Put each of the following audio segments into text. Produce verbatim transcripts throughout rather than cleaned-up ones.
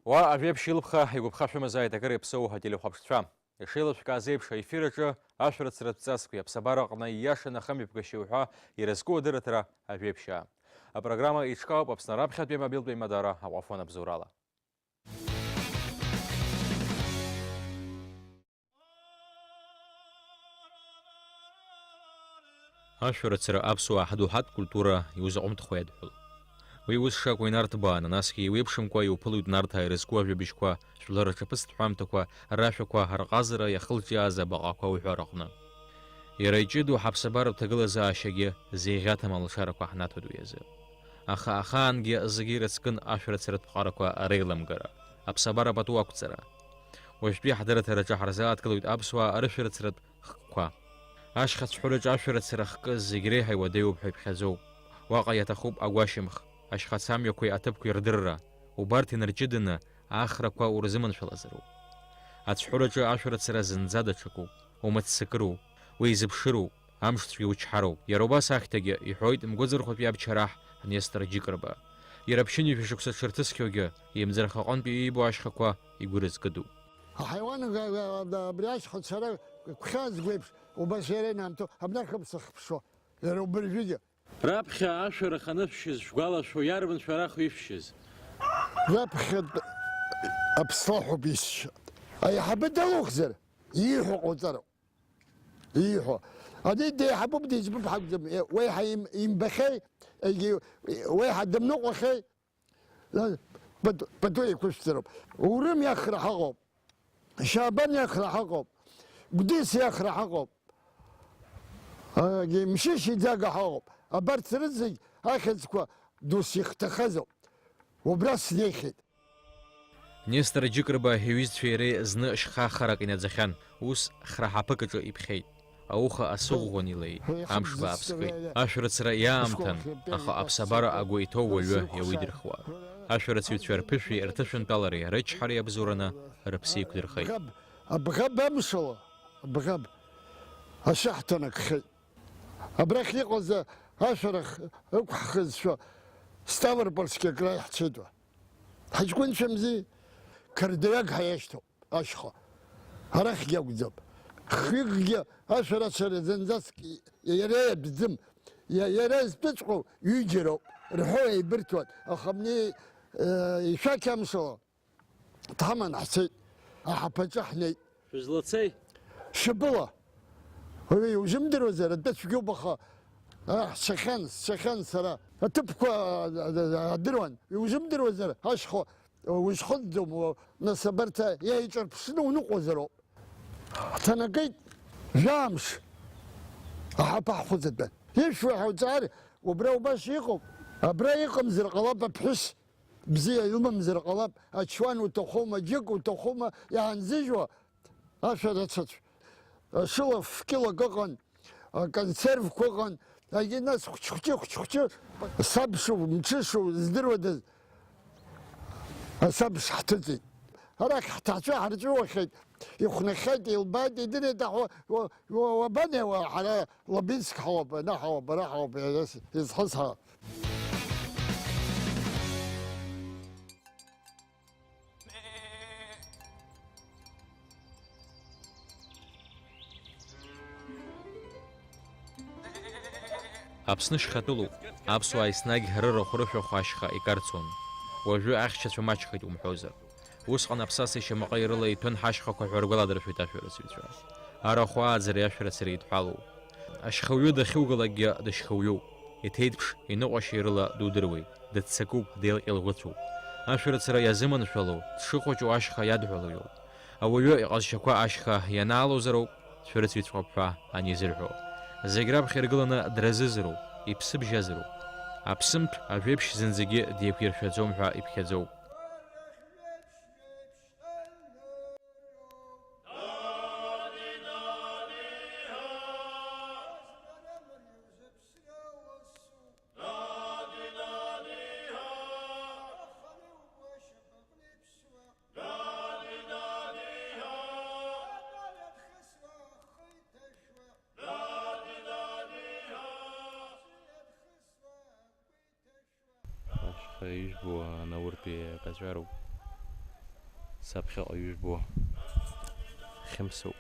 Уа ажәеиԥшь илԥха, игәаԥха шәымазааит акыр иаԥсоу ателехәаԥшцәа. Ишеилышәкааз еиԥш, аефир аҿы ашәарыцаратә ҵасқәеи аԥсабараҟны ииашаны ахымҩаԥгашьеи уҳәа ирызку адырраҭара ажәеиԥшьаа. Апрограмма еиҿкаауп Аԥсны раԥхьатәи амобилтә еимадара Аҟәафон абзоурала. Ашәарыцара аԥсуаа ҳдоуҳатә культура иузаҟәымҭхо иадҳәалоуп. Уи ус шакәу инарҭбааны, насгьы еиуеиԥшымкәа иуԥылоит Нарҭаа ирызку ажәабжьқәа, жәлар рҿаԥыцтә ҳәамҭақәа, рашәақәа, рҟазара иахылҿиааз абаҟақәа уҳәараҟны. Иара иҷыдоу ҳаԥсабаратә ҭагылазаашьагьы зеиӷьаҭам алшарақәа ҳнаҭоит уи азы. Аха ахаангьы зегьы ирыцкын ашәарыцаратә ԥҟарақәа реиламгара, аԥсабара пату ақәҵара. Уажәтәи ҳдырраҭараҿы ҳарзааҭгылоит аԥсуаа рышәарыцаратә хкқәа. Ашьхацәҳәыраҿы ашәарыцара хкы зегь реиҳа иуадаҩуп ҳәа иԥхьаӡоуп. Уаҟа иаҭахуп агәашьамх, ашьхацамҩақәеи аҭыԥқәеи рдырра, убарҭ инарҷыданы ахрақәа урзыманшәалазароуп. Ацәҳәыраҿы ашәарыцара зынӡа даҽакуп, умыццакыроуп, уеизыԥшыроуп, амшцәгьа учҳароуп. Иара убас ахьҭагьы, иҳәоит Мгәыӡырхәатәи абчараҳ Нестор Џьыкрба. Иара ԥшьынҩажәа шықәса дшырҭысхьоугьы, имӡырха аҟынтәи иибо ашьхақәа игәы рызкыдуп. Аҳаиуан га-, га-, абри ашьхацәа ара гәхьаазго еиԥш, убас иара инаамҭоу, абнахь аԥсахԥшо, иара убыржәыгьы. Раԥхьа ашәара ханышәшьыз шәгәалашәо, иарбан шәарах ишәшьыз? Раԥхьатә аԥслаҳәоуп исшьа. Аиҳабы далухзар, ииҳәо ҟауҵароуп. Ииҳәо. Ани деиҳабуп, деиҵбуп ҳакәӡам. Е, уеиҳа им-, имбахьеи, егьи уеиҳа дымныҟәахьеи, пату, пату еиқәышәҵароуп. Урым иахра ҳаҟоуп. Шьабан иахра ҳаҟоуп. Гәдис иахра ҳаҟоуп. Егьи Мшьышь иӡага ҳаҟоуп. Абарҭ рызегь ахьӡқәа дус ихҭахазоуп. Убра снеихьеит. Нестор Џьыкрба иҩызцәеи иареи зны шьха харак инаӡахьан, ус хра ҳаԥык аҿы иԥхьеит. Ауха асы ӷәӷәан илеит, амш бааԥс геит. Ашәарыцара иаамҭан, аха аԥсабара агәы иҭоу уаҩы иауидырхуа. Ашәарыцаҩцәа рԥышәеи рҭышәынтәалареи рычҳареи абзоураны рыԥсы еиқәдырхеит. Абӷаб, абӷаб амшала, абӷаб ашьа ҳҭанакхеит. Абрахь иҟаз ашәарах ықәҳхызшәа Ставропольски акра иаҳцеит уа. Ҳаҷкәынцәамзи, қырҭтәыҩык ҳаиашьҭоуп ашьха. Арахьгьы акәӡам. Хҩыкгьы ашәарыцара зынӡаск иара иатәӡам. Иа-, иара изтәыҵәҟьоу ҩыџьароуп, рҳәо еибырҭоит. Аха абни, э, ишәақь амшала дҳаман ҳцеит, аҳаԥаҿы ҳнеит. Шәызлацеи? Шьапыла. Уи иузымдыруазар, атәы цәгьоуп, аха, а, сцахьан, сцахьан сара. Аҭыԥқәа, а, а, а, адыруан. Иузымдыруазар, ашьхо, узхыҵӡом, уа, нас абарҭ иааиҿарԥшны уныҟәозароуп. Ҳҭанакит, жәамш аҳаԥы ҳхәыҵатәан. Ишәуа ҳауҵаар, убра убас иҟоуп. Абра иҟамзар ҟалап аԥҳәыс. Бзиа илымамзар ҟалап, ачуан уҭахума, џьык уҭахума, иаанзыжьуа ашәарыцацә. Шыла фкьылак ыҟан, аконсервқәа ыҟан, егьи нас хәыҷ-хәыҷы, хәыҷ-хәыҷы, сабшу, мҽышу, здыруадаз, асабш ҳҭыҵит. Арахь ҳҭаацәа ҳарҵәыуахьеит, ихәнахьеит, илбааит, идырит, аха уа-, уа-, уабанеи уа, ҳара Лабинск ҳауп, ана ҳауп, ара ҳауп, изҳәаз ҳа. Аԥсны шьхатәылоуп, аԥсуаа еснагь рырахә-рышәахә ашьха икарцон. Уажәы ахьчацәа маҷхеит умҳәозар. Усҟан аԥсаса ишьамаҟа ирыла иҭәын ҳашьхақәа ҳәа ргәаладыршәеит ашәарыцаҩцәа. Арахә ааӡареи ашәарыцареи еидҳәалоуп. Ашьхаҩы дахьугалакгьы дышьхаҩуп. Иҭеиҭԥш, иныҟәашьа ирыла дудыруеит, дыццакуп, деилҟьа-лӷәыцәуп. Ашәарыцара иазыманшәало, дшыхәыҷу ашьха иадҳәало иоуп. Ауаҩы иҟазшьақәа ашьха ианаалозароуп, шәарыцаҩҵәҟьоуп ҳәа анизырҳәо. Зегь раԥхьа иргыланы дразызароуп, иԥсы бжьазароуп. Аԥсымҭә ажәеиԥшь зынӡагьы деиқәиршәаӡом ҳәа иԥхьаӡоуп. Ашьха ижәбо анауртәи акаҵәароуп. Саԥхьаҟа ижәбо Хьымсоуп.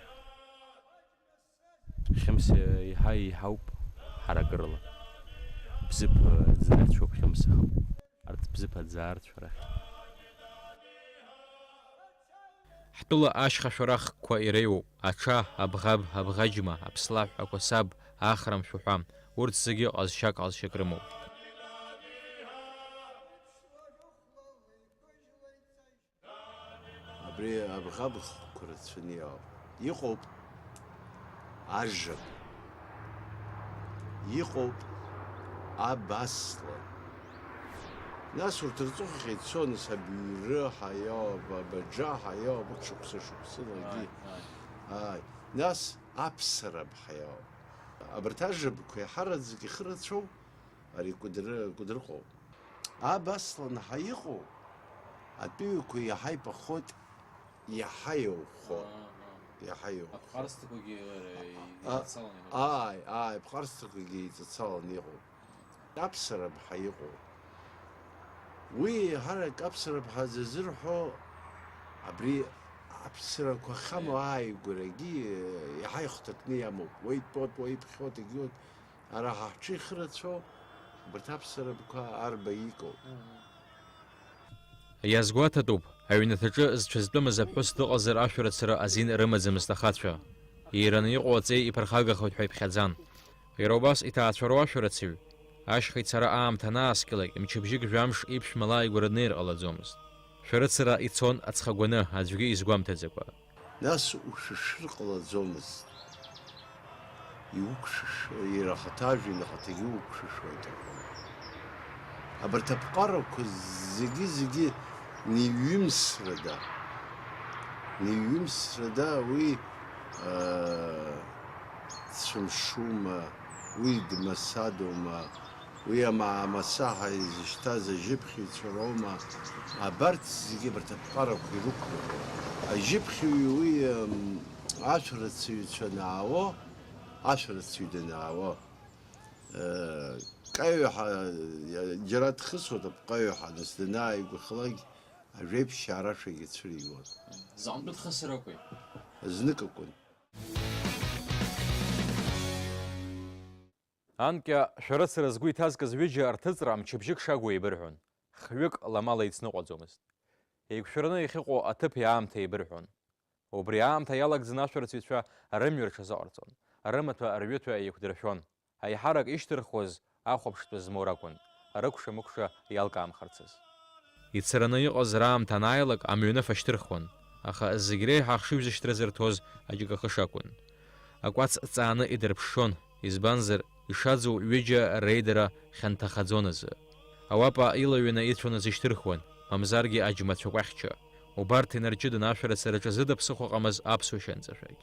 Хьымс еиҳа еиҳауп ҳаракырала. Бзыԥ аӡаарцәоуп Хьымс, аха арҭ бзыԥ аӡаарцәа рахь. Ҳтәыла ашьха шәарахқәа иреиуоуп, аҽа, абӷаб, абӷаџьма, аԥслаҳә, акәасаб, ахра мшәы ҳәа, урҭ зегьы ҟазшьак-ҟазшьак рымоуп. Абри абӷабхқәа рацәаны иҟоуп. Иҟоуп ажаб. Иҟоуп абасла. Нас урҭ рҵыхәахь ицон, абыҩры ҳаиоуп, абаџа ҳаиоуп, шықәса-шықәсылагьы. Ааи, ааи. Ааи. Нас аԥсараб ҳаиоуп. Абарҭ ажабқәа иаҳараӡак ихы рацәоу ари Кәыдры-, Кәыдрыҟоуп. Абасла анҳа иҟоу, атәыҩақәа иаҳа иԥахоит, иаҳа иӷәӷәо. Аа, аа. Иаҳа иӷәӷәо. Аԥҟарсҭақәагьы, э, А, еицаланы иҟоуп. Ааи, ааи, аԥҟарсҭақәагьы еиҵацаланы иҟоуп. Аԥсараб ҳа иҟоу. Уи еиҳарак аԥсараб ҳәа зазырҳәо, абри аԥсарақәа ахьамоу, Е. ааигәарагьы, э, иаҳа ихәҭакны иамоуп. Уа итәоуп, уа иԥхьоит, егьиуеит. Ара ҳа ҳҿы ихы рацәоу, абарҭ аԥсарабқәа арба икоуп. Иазгәаҭатәуп, аҩнаҭаҿы зцәа зтәымыз аԥҳәыс дыҟазар ашәарыцара азин рымаӡамызт ахацәа. Иираны иҟоу аҵеи иԥырхагахоит ҳәа иԥхьаӡан. Иара убас иҭаацәароу ашәарыцаҩ, ашьха ицара аамҭа анааскьалак, мчыбжьык жәамш иԥшәма лааигәара днеир ҟалаӡомызт. Шәарыцара ицон аҵхагәаны, аӡәгьы изгәамҭаӡакәа. Нас ушәышәыр ҟалаӡомызт. Иуқәшәыш-, иара ахаҭа ажәҩан ахаҭагьы уқәшәышәуа иҭахын. Абарҭ аԥҟарақәа зегьы-зегьы неиҩымсрада, неиҩымсрада уи, аа, дцәымшума, уи дмасадоума, уи амаамасаҳа изышьҭаз ажьыԥхьыҩцәа роума, абарҭ зегьы, абарҭ аԥҟарақәа ирықәлоуп. Ажьыԥхьыҩ уи, м, ашәарыцаҩцәа анаауо, ашәарыцаҩ данаауо, э, каҩҳа, џьара дхысуеит апҟаҩҳа, нас данааигәахалак ажәеиԥшьаа рашәагьы цәыриуан. Заҟантәы дхысыр акәи? Знык акәын. Анкьа шәарыцара згәы иҭазкыз ҩыџьа рҭыҵра мчыбжьык шагу еибырҳәон. Хҩык ламала ицныҟәаӡомызт. Еиқәшәараны иахьыҟоу аҭыԥи аамҭеи еибырҳәон. Убри аамҭа иалагӡаны ашәарыцаҩцәа рымҩа рҽазыҟарҵон, рымаҭәа рҩыҭәа еиқәдыршәон. Аиҳарак ишьҭырхуаз ахәаԥштәы змоу ракәын, рыкәша-мыкәша иалкаамхарцаз. Ицараны иҟаз раамҭа анааилак амҩаныфа шьҭырхуан, аха зегь реиҳа ахшыҩзышьҭра зырҭоз аџьыкахыш акәын. Акәац ҵааны идырԥшшон, избанзар, ишаӡоу ҩыџьа реидара хьанҭахаӡон азы. Ауапа илаҩаны ицәаны зышьҭырхуан, мамзаргьы аџьмацәа кәахьча. Убарҭ инарҷыдон ашәарыцараҿы зыда ԥсыхәа ҟамыз аԥсуа шьанҵашәагь.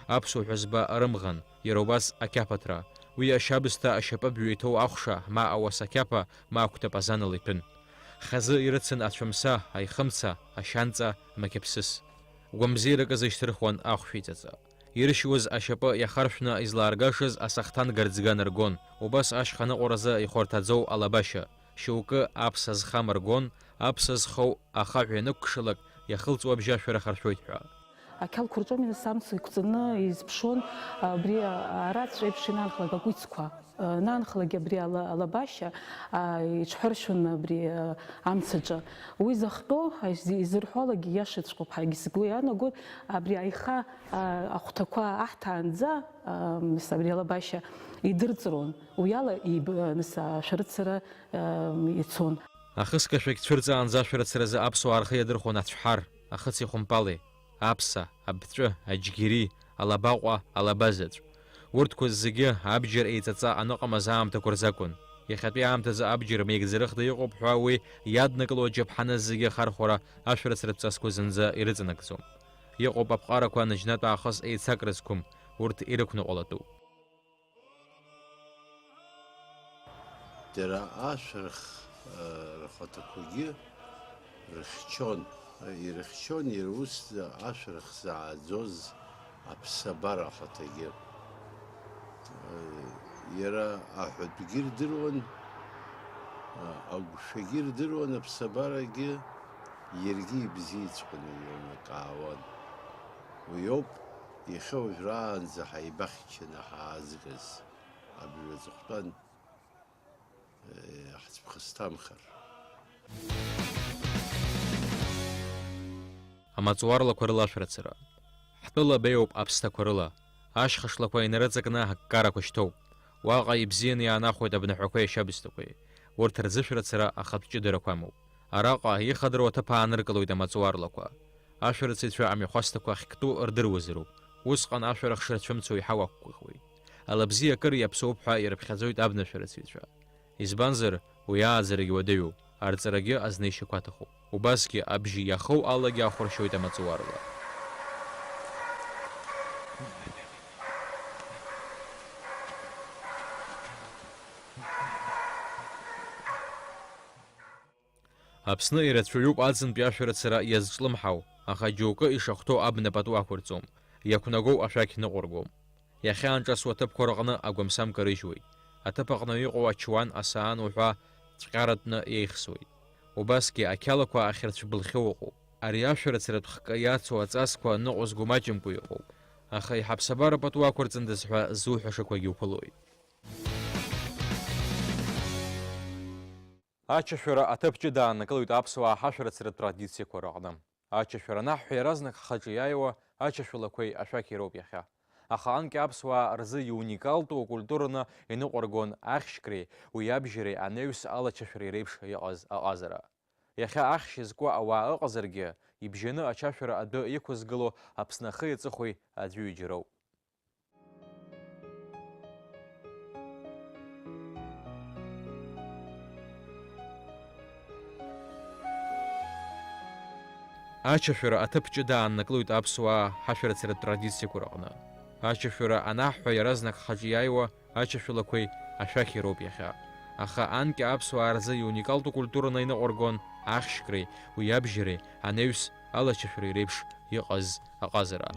Аԥсуа ҳәызба рымӷан, иара убас ақьаԥаҭра, уи ашьабсҭа ашьапы бҩеиҭоу ахәша, ма ауаса қьаԥа, ма акәтапазанала иҭәын. Хазы ирыцын ацәамса, аихымца, ашьанҵа, мақьаԥсыс. Гәамзиарак азы ишьҭырхуан ахәшә иҵаҵа. Иршьуаз ашьапы иахаршәны излааргашаз асахҭан гарӡга наргон, убас ашьха ныҟәаразы ихәарҭаӡоу алабашьа, шьоукы аԥса зхам ргон, аԥса зхоу ахаҳә ианықәкшалак, иахылҵуа абжьашәара харшәоит ҳәа. Ақьалқәа рҿоуми нас амца иқәҵаны изԥшуан, абри араҵә еиԥш инаанхалак акәицқәа, наанхалак абри ала-, алабашьа, а, иҽҳәаршәын абри, а, амцаҿы. Уи захҟьо, а, изы-, изырҳәалакгьы иашаҵәҟьоуп, ҳаргьы сгәы иаанагоит, абри аиха, а, ахәҭақәа аҳҭаанӡа, а, нас абри алабашьа идырҵрон. Уи ала иб-, нас ашәарыцара, а, ицон. Ахысгашәагь цәырҵаанӡа ашәарыцаразы аԥсуаа рхы иадырхәон ацәҳар, ахыци ахәымпали, аԥса, абҵәы, аџьгьери, алабаҟәа, алабазаҵә. Урҭқәа зегьы абџьар еиҵаҵа аныҟамыз аамҭақәа рзакәын. Иахьатәи аамҭазы абџьар меигӡарыхда иҟоуп ҳәа уи иаднакыло аџьаԥҳаны зегьы ахархәара ашәарыцаратә ҵасқәа зынӡа ирыҵанакӡом. Иҟоуп аԥҟарақәа наџьнатә аахыс еицакра зқәым, урҭ ирықәныҟәалатәуп. Дара ашәарах, э, рхаҭақәагьы рыхьчон, ирыхьчон иара ус ашәарах зааӡоз аԥсабара ахаҭагьы. Э, иара аҳәатәгьы рдыруан, э, агәшәагьы рдыруан аԥсабарагьы, Иаргьы ибзиаҵәҟьаны еилнакаауан. Уи ауп иахьа уажәраанӡа ҳаибахьчаны ҳаазгаз абри аҵыхәтәан, э, ҳцәыԥхасҭамхар. Амаҵуарлақәа рылашәарацара. Ҳтәыла беиоуп аԥсҭақәа рыла. Ашьха шлақәа инарыҵакны аккарақәа шьҭоуп. Уаҟа ибзианы иаанахәоит абнаҳәақәеи ашьабсҭақәеи. Урҭ рзышәарацара ахатә ҷыдарақәа амоуп. Араҟа ихадыруа аҭыԥ ааныркылоит амаҵуарлақәа. Ашәарыцаҩцәа амҩахәасҭақәа ахьктәу рдыруазароуп. Усҟан ашәарах шырцәымцо еиҳа уақәгәыӷуеит. Ала бзиа акыр иаԥсоуп ҳәа ирыԥхьаӡоит абнашәарыцаҩцәа. Избанзар, уи ааӡарагьы уадаҩуп, арҵарагьы азнеишьақәа аҭахуп. Убасгьы абжьы иахоу алагьы ахәаршьоит амаҵуарла. Аԥсны ирацәаҩуп аӡынтәи ашәарыцара иазҿлымҳау, аха џьоукы ишахәҭоу абна пату ақәырҵом, иақәнагоу ашәақь ныҟәыргом. Иахьаанҿасуа аҭыԥқәа рҟны агәамсам карыжьуеит. Аҭыԥ аҟны иҟоу ачуан, асаан уҳәа цәҟьаратәны иеихсуеит. Убасгьы ақьалақәа ахьырцәбылхьоу ыҟоуп. Ари ашәарыцаратә хкы иацу аҵасқәа ныҟәызго маҷымкәа иҟоуп, аха иҳаԥсабара пату ақәырҵандаз ҳәа зуҳәашақәагьы уԥылоит. Ачашәара аҭыԥ ҷыда ааннакылоит аԥсуаа ҳашәарыцаратә традициақәа рыҟны. Ачашәара анаҳҳәа иаразнак ҳхаҿы иааиуа ачашәалақәеи ашәақьи роуп иахьа. Аха анкьа аԥсуаа рзы иуникалтәу акультураны иныҟәыргон ахьшькреи уи абжьареи анаҩс алачашәареи реиԥш иҟаз аҟазара. Иахьа ахьшь зкуа ауаа ыҟазаргьы, ибжьаны ачашәара адәы иқәызгыло Аԥсны ахи аҵыхәеи аӡәы-ҩыџьа роуп. Ачашәара аҭыԥ ҷыда ааннакылоит аԥсуаа ҳашәарыцаратә традициақәа рҟны. Ачашәара анаҳҳәа иаразнак ҳхаҿы иааиуа ачашәалақәеи ашәақьи роуп иахьа. Аха анкьа аԥсуаа рзы иуникалтәу культураны иныҟәыргон ахьшькреи уи абжьареи анаҩс алачашәареи реиԥш иҟаз аҟазара.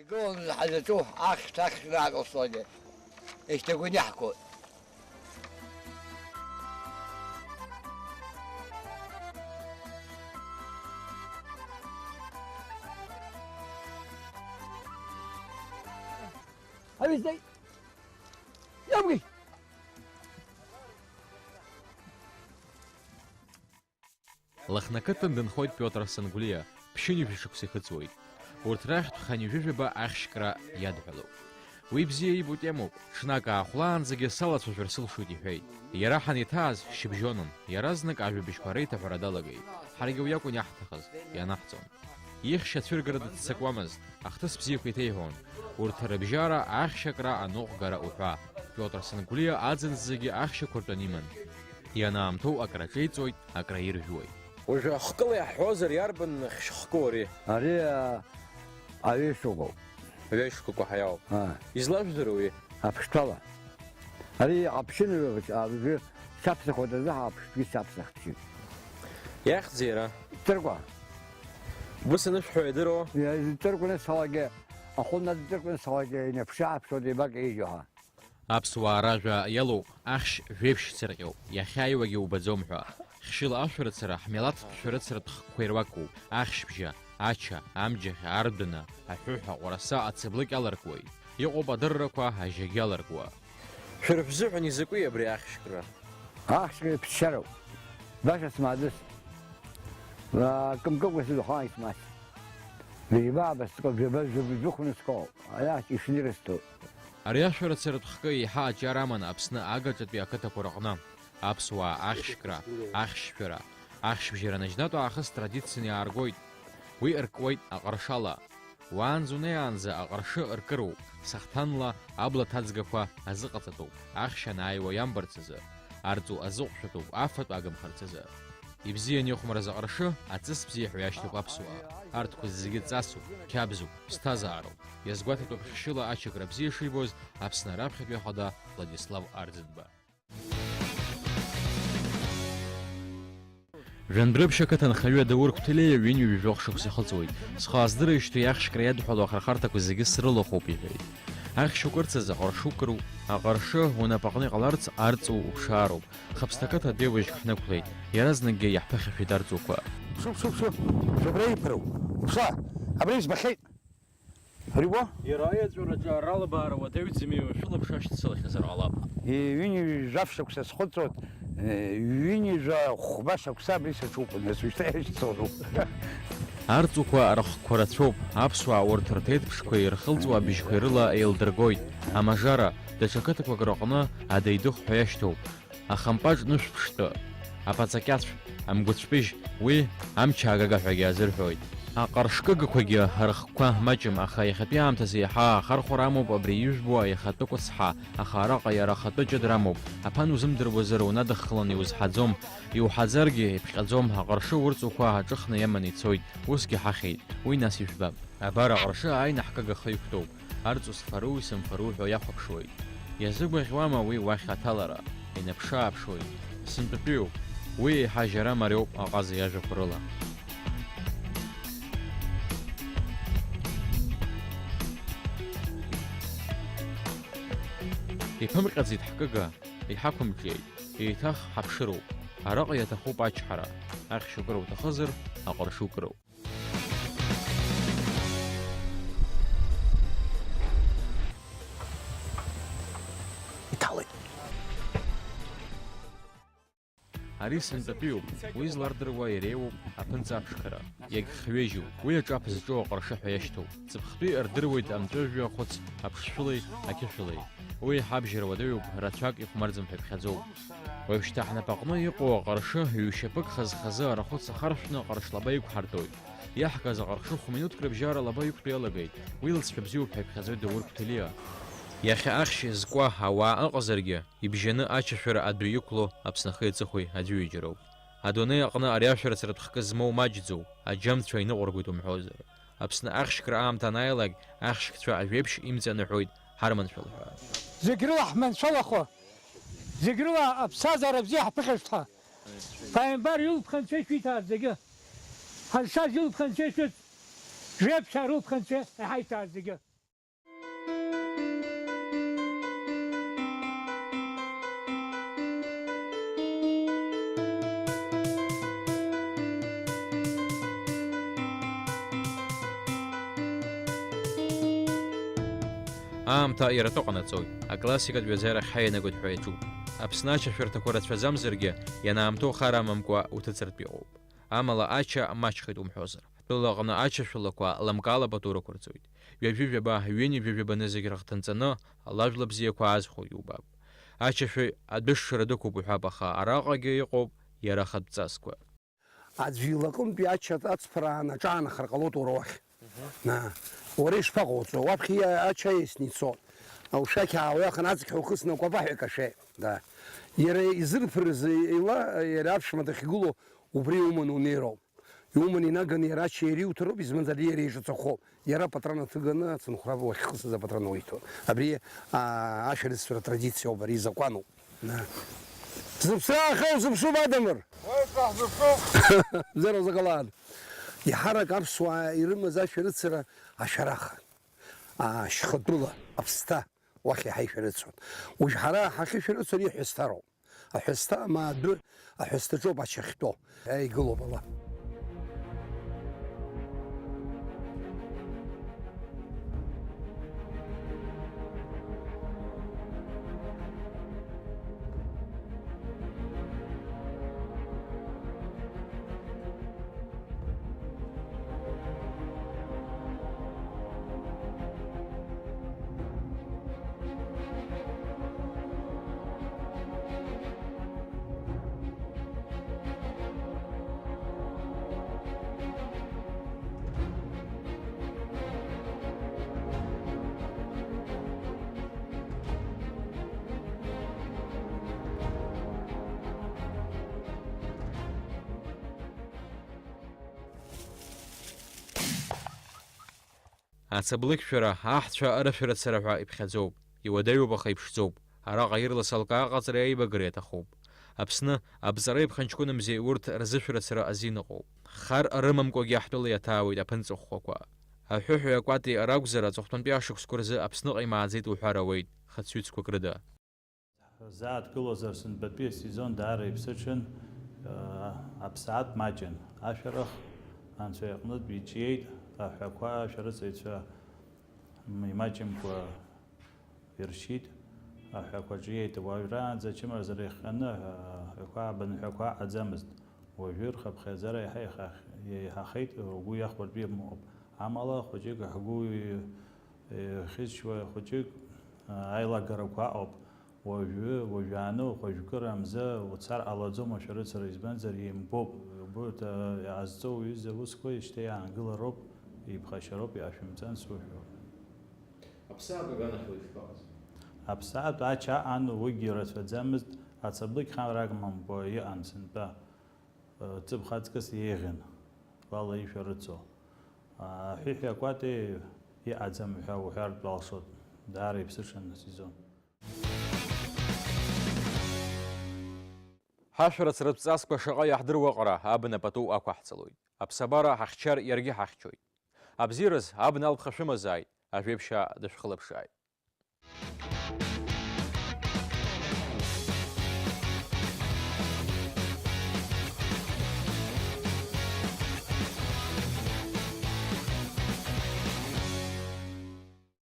Игыланы ҳазаҵәу ахьҭа ахьраакылсуагьы ишьҭагәаны иаҳгоит. Аҩызеи, иамгеи! Лыхны ақыҭан дынхоит Пиотр Сангәлиа, ԥшьынҩажәа шықәса ихыҵуеит. Урҭ рахьтә хынҩажәижәаба ахьшькра иадҳәалоуп. Уи бзиа ибо темоуп, ҽнак аахәлаанӡагьы салацәажәар сылшоит иҳәеит. Иара ҳанеиҭааз шьыбжьонын, иаразнак ажәабжьқәа реиҭаҳәара далагеит. Ҳаргьы уи акәын иаҳҭахыз, ианаҳҵон. Ихьшь ацәыргара дыццакуамызт, ахҭыс бзиақәа иҭеиҳәон. Урҭ рыбжьара, ахьшь акра, аныҟәгара уҳәа. Пиотр Сангәлиа аӡын зегьы ахьшьақәа ртәаны иман. Ианаамҭоу акраҿеиҵоит, акраиржәуеит. Уажәы ахкыла иаҳҳәозар, иарбан хьшь хкуп ари? Ари, а, аҩы шкәакәоуп. Аҩы шкәакәа ҳәа иоуп. Аа. Излажәдыруа уи? Аԥштәала. Ари аԥшьынҩажәа, а, уажәы саԥсахуеит азы ҳа аԥштәгьы саԥсахт шьыжь. Иахьӡи иара? Ҵыркәа. Быцаны шәҳәо иадыруа? Иа-, Ҵыркәа анысҳәалакгьы, ахәы надҵыркәа анысҳәалакгьы, инаԥшы-ааԥшуа деибакеижьуа ҳа. Аԥсуаа ражәа иалоуп, ахьшь жәеиԥшь цырҟьоуп, иахьааиуагьы убаӡом ҳәа. Хьшьыла ашәарыцара ҳмилаҭтә шәарыцаратә хкқәа ируакуп, ахьшьбжьы, ача, амџьахь, ардәына, аҳәыҳә, аҟәараса, ацыблыкь аларкуеит. Иҟоуп адыррақәа ажьагьы аларкуа. Шәара шәзыҳәан изакәи абри ахьшькра? Ахьшькра ԥсшьароуп. Баша смаадыз. Ла кымкыкәа сыдхаан исмаҷ. Ҩажәа абасҵәҟьа, ҩажәа, ҩажәа, ҩажәихәны скоуп. Аиаҳ ишнырысҭоит. Ари ашәарыцаратә хкы еиҳа аҿиара аман Аԥсны агаҿатәи ақыҭақәа рҟны. Аԥсуаа ахьшькра, ахьшьшәара, ахьшьбжьара наџьнатә аахыс традицианы иааргоит. Уи ркуеит аҟаршала. Уаанӡа унеиаанӡа аҟаршы ркыроуп, сахҭанла абла ҭаӡгақәа азыҟаҵатәуп, ахьшь анааиуа иамбарц азы, арҵу азыҟәшәатәуп, афатә агымхарц азы. Ибзианы ихәмарыз аҟаршы, аҵыс бзиа ҳәа иашьҭоуп аԥсуаа. Арҭқәа зегьы ҵасуп, қьабзуп, ԥсҭазаароуп. Иазгәаҭатәуп хьшьыла ачакра бзиа шибоз Аԥсны раԥхьатәи ахада Владислав Арӡынба. Жәандрыԥшь ақыҭанхаҩы Даур Қәҭелиа ҩынҩажәа жәохә шықәса ихыҵуеит. Схы ааздырижьҭеи ахьшькра иадҳәалоу ахырхарҭақәа зегьы срылахәуп, иҳәеит. Ахьшь укырцаз аҟыршы укыруп. Аҟыршы унапаҟны иҟаларц арҵу уԥшаароуп. Хаԥсҭа ақыҭа адәеиужьк ҳнықәлеит. Иаразнакгьы иаҳԥыхьашәеит арҵуқәа. Шуп, шуп, шуп. Шубра иԥыру. Уԥшы. Абри збахьеит. Ари уа? Иара аиаҵәараҿы аралабаара уадаҩӡами, шәылаԥш ашьҭацалахьазар ҟалап. Ҩынҩажәа шықәса схыҵуеит, ҩынҩажәа хәба шықәса абри саҿуп, нас уажәшьҭа иашьцәоуроуп. Арҵуқәа рыхқәа рацәоуп, аԥсуаа урҭ рҭеиҭԥшқәеи рхылҵуа абжьқәеи рыла еилдыргоит. Амажара, даҽа қыҭақәак рыҟны адеидых ҳәа иашьҭоуп. Ахампаҿ нышәԥштәы, аԥаҵакьацә, амгәыцәпыжь, уи амчаагага ҳәагьы азырҳәоит. Аҟыршкыгақәагьы рыхқәа маҷым, аха иахьатәи аамҭазы еиҳа ахархәара амоуп абри ижәбо аихатәы кәыцҳа, аха араҟа иара ахатәы ҷыдра амоуп, аԥан узымдыруазар унадыххылан иузҳаӡом, иуҳаӡаргьы иԥҟьаӡом, аҟыршы урҵуқәа аҿыхны иаманы ицоит, усгьы ҳахьит, уи нас ижәбап. Абар аҟыршы ааины ҳкыга ахы иқәтәоуп. Арҵу сфару, исымфару ҳәа иахәаԥшуеит. Иазыгәаӷьуама уи уахь аҭалара? Инаԥшы-ааԥшуеит. Сынтәатәиуп. Уи еиҳа жьара мариоуп аҟаза иажәақәа рыла. Иԥымҟьаӡеит ҳкыга, иҳақәымҿиеит, еиҭах ҳаԥшыроуп. Араҟа иаҭахуп ачҳара. Ахьшь укыра уҭахызар, аҟыршы укыроуп. Иҭалеит. Ари сынтәатәиуп, уи злардыруа иреиуоуп аԥынҵа аԥшқара. Иагьхҩежьуп, уи аҿаԥ зҿоу аҟыршы ҳәа иашьҭоуп. Ҵыԥхтәи рдыруеит амҵәыжәҩа хәыц аԥшшәылеи ақьышәылеи. Уи еиҳа абжьара уадаҩуп, рацәак ихәмарӡам ҳәа иԥхьаӡоуп. Уажәшьҭа ҳнапаҟны иҟоу аҟыршы ҩ-шьапык хаз-хазы арахәыц ахаршәны аҟырш лаба иқәҳартәоит. Иаҳгаз аҟыршы хә-минуҭк рыбжьара лаба иқәтәа иалагеит, уи лҵшәа бзиоуп ҳәа иԥхьаӡоит Даур Қәҭелиа. Иахьа ахьшь зкуа ауаа ыҟазаргьы, ибжьаны ачашәара адәы иқәло Аԥсны ахи аҵыхәеи аӡәы ҩыџьароуп. Адунеи аҟны ари ашәарыцаратә хкы змоу маҷӡоуп, аџьамцәа иныҟәыргоит умҳәозар. Аԥсны ахьшькра аамҭа анааилак, ахьшькцәа ажәеиԥшь имҵаныҳәоит ҳарманшәала ҳәа. Зегь рыла ҳманшәалахо, зегь рыла аԥсҭазаара бзиа ҳԥыхьашәҭ ҳәа. Ԥааимбар илԥха анцәа ишәиҭааит зегьы. Ҳазшаз илԥха анцәа ишәыҭ. Жәеԥшьаа рылԥха анцәа иҳаиҭааит зегьы. Аамҭа иара атәы ҟанаҵоит, аклассикатә ҩаӡарахь ҳаианагоит ҳәа иаҿуп. Аԥсны ачашәырҭақәа рацәаӡамзаргьы, ианаамҭоу хар амамкәа уҭыҵыртә иҟоуп. Амала ача маҷхеит умҳәозар. Ҳтәылаҟны ачашәалақәа лымкаала пату рықәырҵоит. Ҩажәи жәаба, ҩынҩажәи жәаба нызқь рыхҭынҵаны, лажәла бзиақәа аазхәо иубап. Ачашәаҩ адәышшара дықәуп уҳәап, аха араҟагьы иҟоуп иара ахатә ҵасқәа. Аӡә илаҟынтәи ача ацԥраан аҿаанахар ҟалоит уара уахь. Мгм. На, уара ишԥаҟауҵо? Уаԥхьа ача иасны ицо. Аушәақь аауаҩахан, аҵықьҳәа ухысны акәапаҳәа икашәеит. Да. Иара изырԥырыз ила, иара аԥшәма дахьгылоу убри иуманы унеироуп. Иуманы инаганы иара ача ириуҭароуп, изманзар иара ишаҵахәхоуп. Иара апатрон аҭыганы ацынхәраб уахьхысыз апатрон уиҭон. Абри, аа, ашәарыцара традициоуп, ари изакәаноуп. На. Зыԥсра аахьоу зыԥшуп, Адамыр! Уи саҳзыԥшуп! Бзиара узыҟалааит. Иҳарак аԥсуаа ирымаз ашәарыцара ашәарахын. Аа, шьхатәыла, аԥсҭа, уахь иаҳа ишәарыцон. Уажә ҳара ҳахьышәарыцо ари аҳәысҭароуп. Аҳәысҭа, ма адәы, аҳәысҭаҿоуп ача ахьтәоу. Еи, игылоуп ала. Ацаблыкьшәара, аҳцәа арышәарыцара ҳәа иԥхьаӡоуп, иуадаҩуп, аха иԥшӡоуп. Араҟа ирлас алкаа аҟаҵареи аибагареи аҭахуп. Аԥсны, абҵареи аԥхынҷкәынамзеи урҭ рзышәарацара азин ыҟоуп. Хар рымамкәагьы ҳтәыла иаҭаауеит аԥынҵыхәхәақәа. Аҳәыҳәи акәати ракәзар, аҵыхәтәантәи ашықәсқәа рзы Аԥсныҟа имааӡеит уҳәар ауеит, хыцҩыцқәак рыда. Ҳзааҭгылозар, сынтәатәи асезон даара иԥсыҽын, аԥсаатә маҷын. Ашәарах Анцәа иҟнытә иҿиеит, аҳәақәа ашәарыцаҩцәа имаҷымкәа иршьит, аҳәақәа ҿиеит. Уажәраанӡа ачымазара иахҟьаны аҳәақәа, абынҳәақәа аҟаӡамызт. Уажәы рхыԥхьаӡара иаҳа еиҳахеит, угәы иахәартә имоуп. Амала, хәыҷык ҳгәы ихьызшьуа, хәыҷык аилагарақәа ыҟоуп. Уажәы, уажәааны, хәажәкыра мза уцар ҟалаӡом ашәарыцара, избанзар, еимгәоуп. Убырҭ, а, иҟазҵо уҩыза аусқәа ишьҭа иаангылароуп, иԥхашьароуп, иашәымҵан суҳәоит. Аԥсаатә аганахьала ишԥаҟаз? Аԥсаатә ача аан уигьы рацәаӡамызт, ацаблыкь хар агмамкәа иҟан сынтәа, ы, ҵыԥх аҵкыс еиӷьын, лала ишәарыцо. Аҳәыҳәи акәати иҟаӡам ҳәа уҳәартә алшоит, даара иԥсыҽын асезон. Ҳашәарыцаратә ҵасқәа шаҟа иаҳдыруа аҟара абна пату ақәаҳҵалоит. Аԥсабара ҳахьчар иаргьы ҳахьчоит. Абзиараз, абна алԥха шәымазааит, ажәеиԥшьаа дышәхылаԥшааит.